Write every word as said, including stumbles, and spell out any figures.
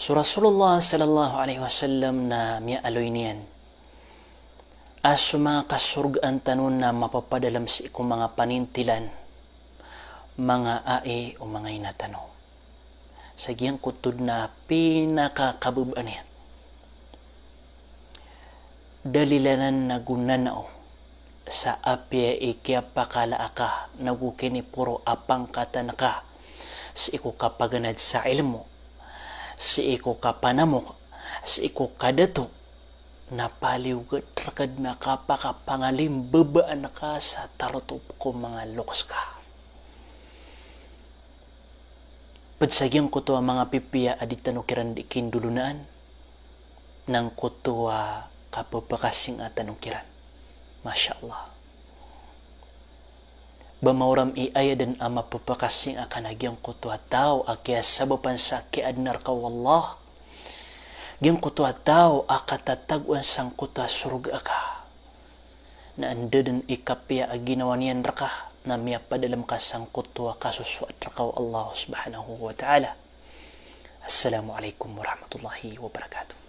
So Rasulullah sallallahu alaihi wasallam na miyaaloy niyan a so manga kasorgaan tano na mapapadalem sii ko manga panintilan, manga ai o manga ina tano. Sa giyangkoto na pinakakababaan iyan. Dalilan anan na go nanao sa apiya i kiyapakala aka, na go kiniporo a pangkatan ka, sii ko kapaganad sa ilmo, sii ko kapanamok, sii ko kadato, na paliogat reka den a kapakapangalimbabaan ka sa tarotop ko manga loks ka. Ped sa giyangkoto a manga pipiya a di tano kiran di kindolonaan, na angkoto a kapepakasinga tano kiran. Masha Allah. Ba maoram i aya den a mapepakasinga ka na giyangkoto a taw a kiyasabapan sa kiyaadna reka o Allah. Giyangkoto a taw a katatagoan sangkoto a sorga ka. Na anda den i kapiya a ginawa niyan reka na miyapadalem ka sangkoto a kasosoat reka o Allah subhanahu wa ta'ala. Assalamu alaikum warahmatullahi wabarakatuh.